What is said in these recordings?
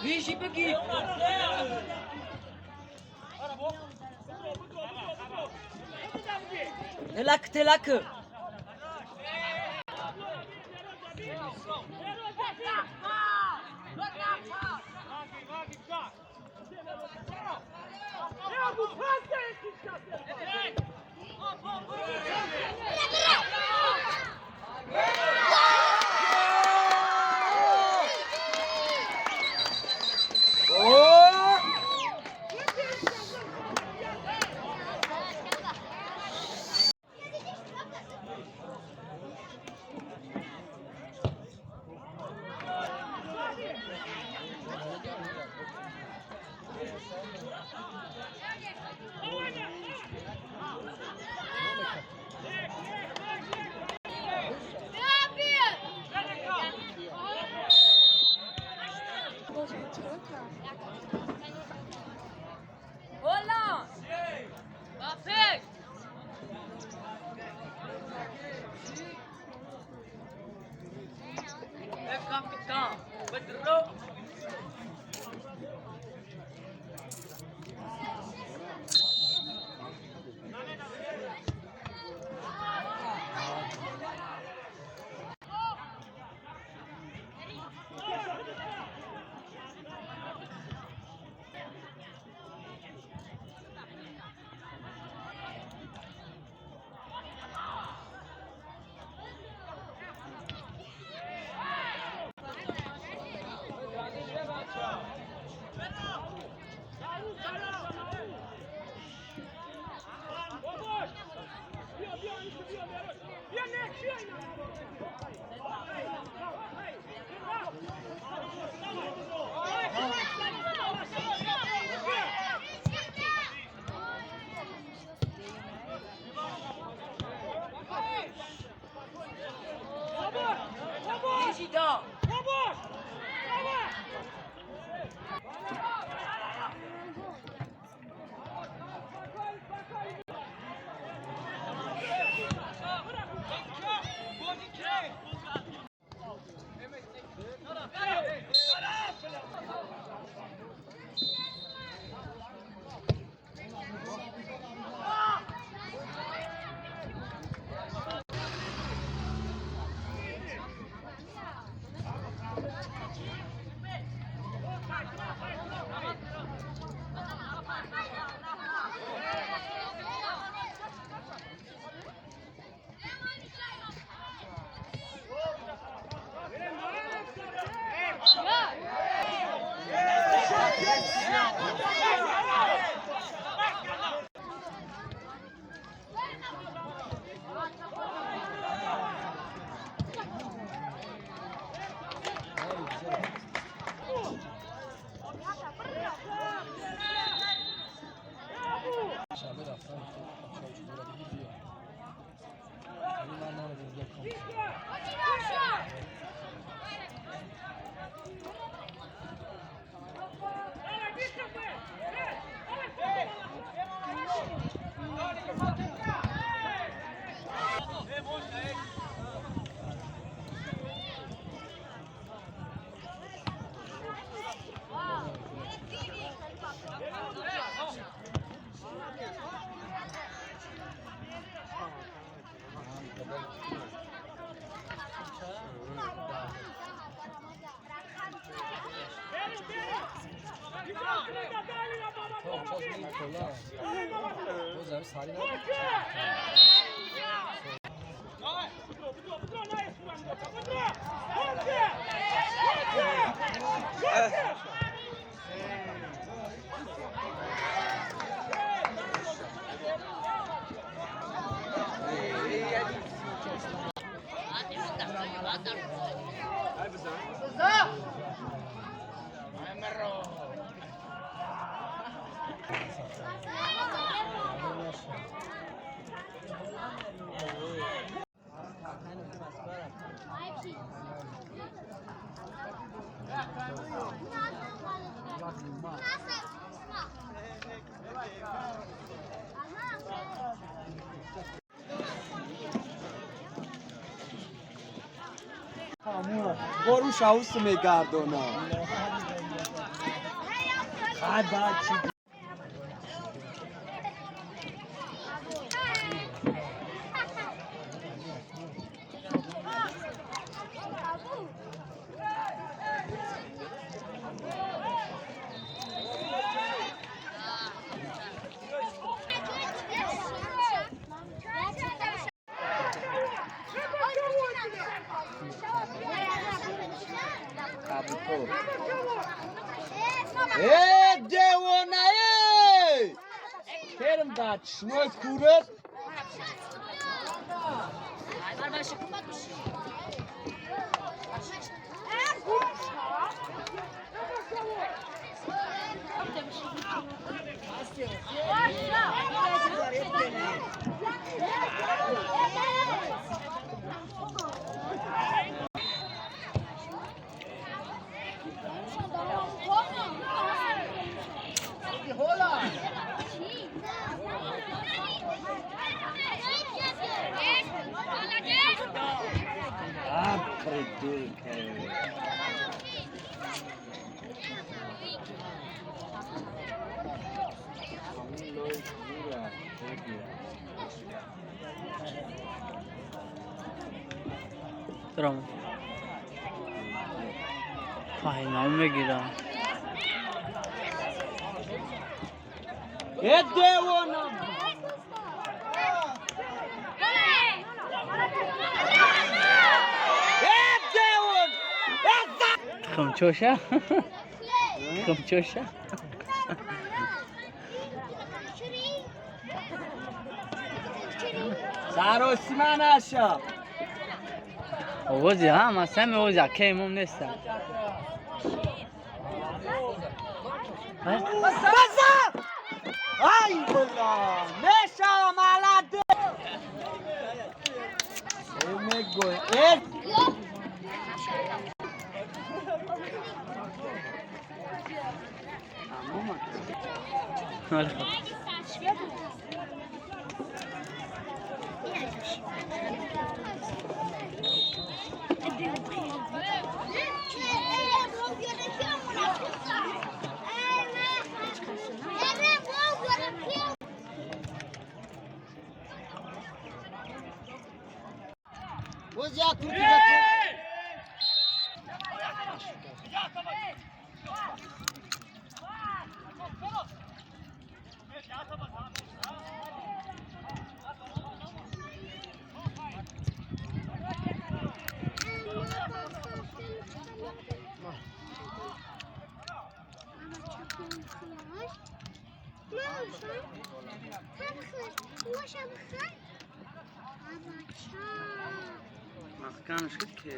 Вижи бигир. Телак телак. Боруш авс мегардонам. Бачи. Э, девона, э! Керм да чшмой курат. А, придурок. Ром. Файнал мегирам. Э, девона! Э, девон! Э, за! Тухмчоша? Тухмчоша? Саросима наша! Овози ҳа, масами овози акаи имом нестам. База! Ай, бля! Меша, молодец! Э, мегой, э! Маҳкам шуд ки.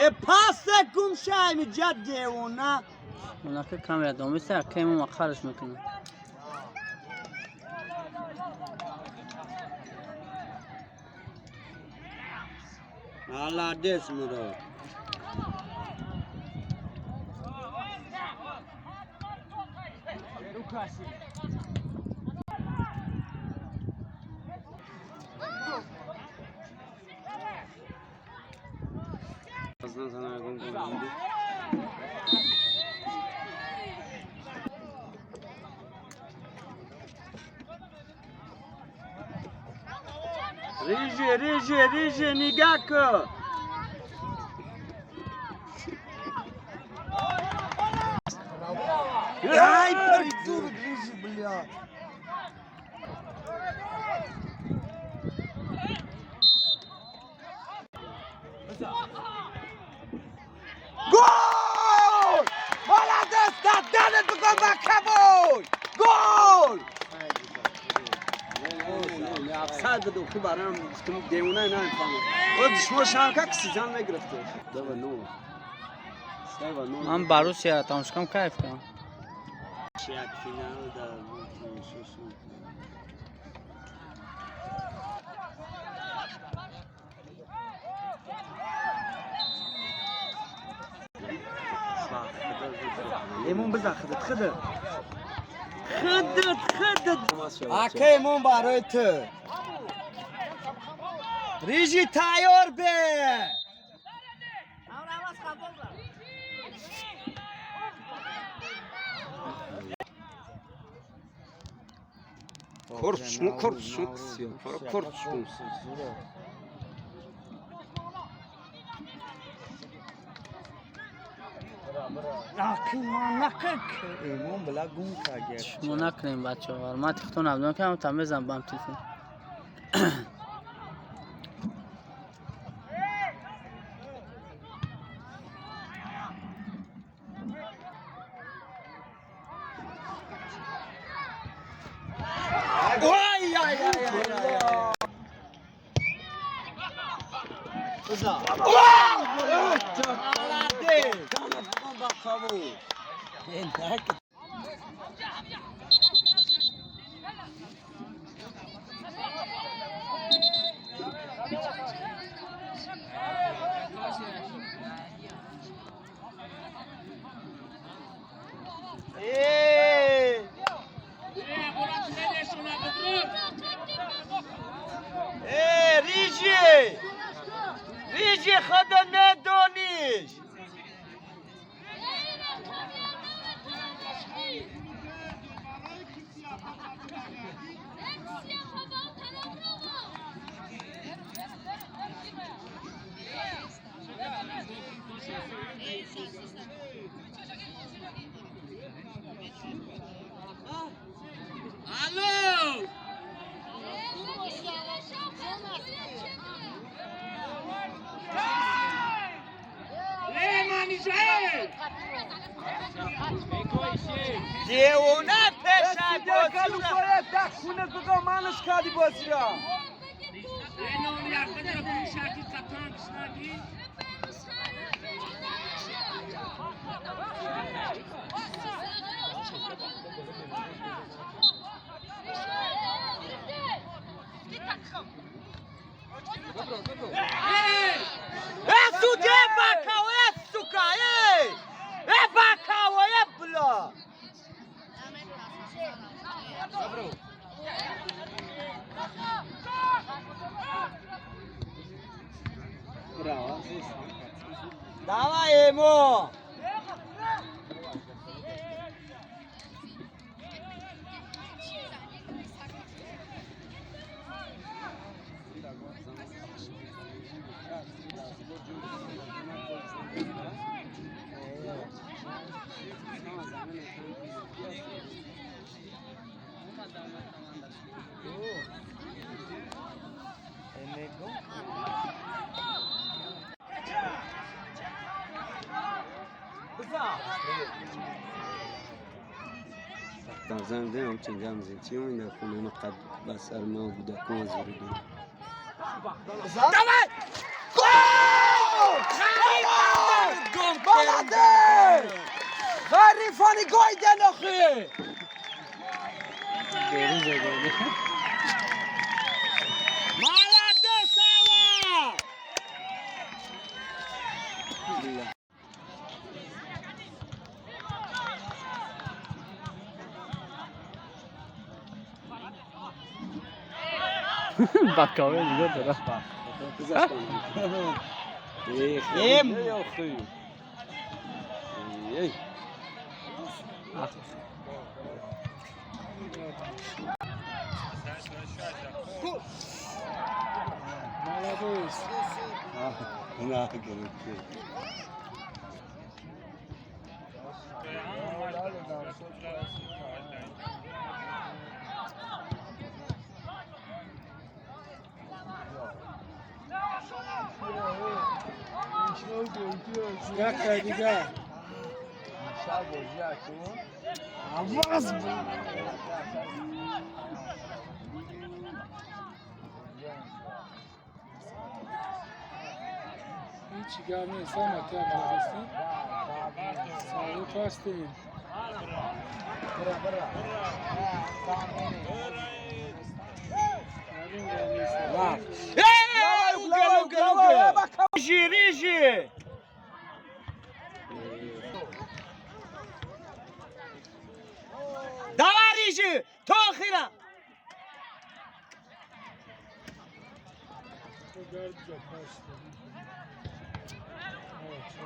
Е, пасе гумшай миҷа, девона! Онака камера домиста, акаи имом ақараш мекунад. Молодец, Мурод! Риже, риже, риже, нигако! Ай, придурок, рыжий, бля! Гол! Вай буд охи барам гуфтам девона намефаҳмам. О душмон шанка киси зан мегирифт. Дава но. Сева но. Ман Боруссия тамошо кардам, кайф кардам. Як финал да тамошо. Эмон бизан худат худат. Худат худат. Ака эмон барои ту. Рижи тайёр бе. Корпусну, корпусну кисиё. Корпусну. Эмон била гум кард. Шумо накунем, бачаҳо. Ман тихтон набудам, ки ҳам там мезанам бам телефон. Ой, ай, ай, ай, ай. Бизан. Молодец. Эй! Эй, Рижи! Рижи, худа медониш! Алло! Девона пеша бозира. Э, судья бакау, э, сука, эй! Э, бакау, э, бля! Давай ему! Дар замин ҳамчин зинтиён дар хона қад ба сар ма кӯдакон зуридем. Давай! Гол! Молодец! Ғарифани гойден охи! Молодец, Сава! Бакаве нигоҳ дора. Эм. Эй, на гирифти. Аваз, Ҳичи гап нест, ҳама маладистем. Салют ҳастем. Ягон гап нест. Рука, рука, рука! Рижи, рижи! Давай, рижи! То охира! Гард ҷо паст. Молодцы.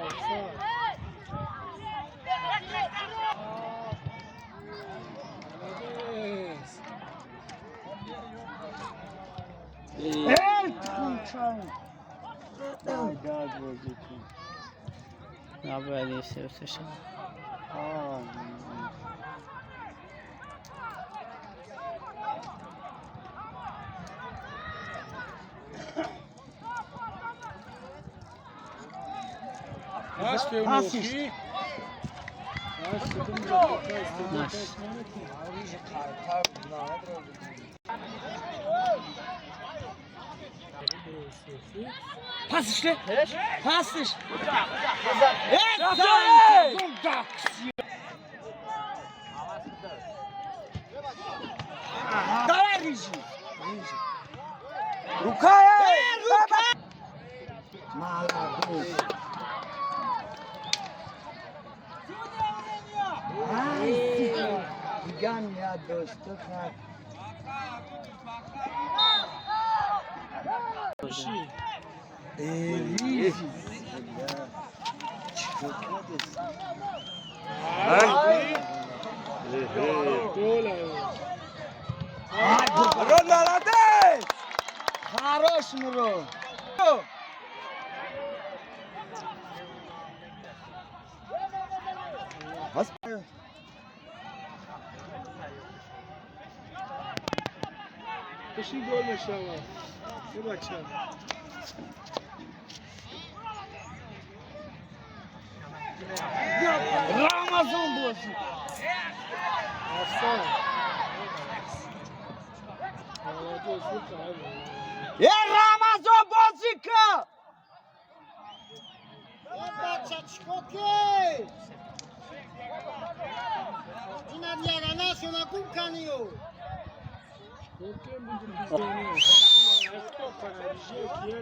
Офсайд. Молодец. Эй, тхунчан! Дай, дай, бозӣ. Набояд се шавад. А, Пас Пасиш. Феомохи. Пас кудум Наш. пас наметавонад. Пасиш ли? Пасиш! Эй, Эй! Давай, рижи! Рука, эй! Рука! Молодец! Ай, диган я дошто хак. Эй, рижи! Чё кадес? Гол. Рон молодец! Хорош, Муро! Пиши гол мешавад. Э бача. Рамазон бозӣ! Офсайд. Молодец, сука. Э, Рамазон бозӣ кун! Бача чико ки? Ина яганашона гум каниё. Чикор кем будем бизани? Кто канарижи кие?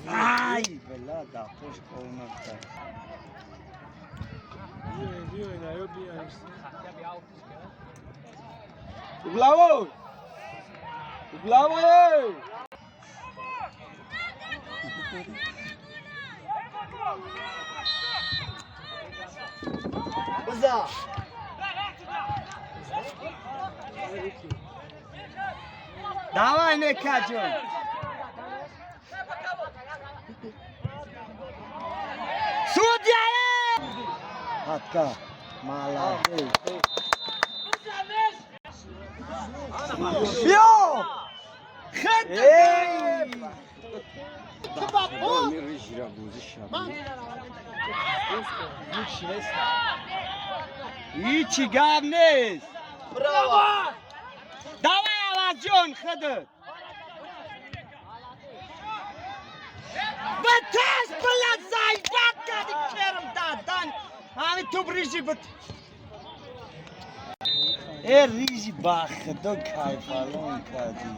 Ай, бля, да, пуш комната. Биёин, биёин, аё биёин. Угловой! Угловой! Биза! Давай, Некаҷон! Судья! Хатка! Молодец! Биё! Эй! Рижира бозӣ шаб. Ҳичи гап нест! Давай, Авазҷон, худат! Битас, блядь, заебать кади керм дадан! Ҳами туб рижи бит! Э, рижи ба худо кайфалон кардӣ!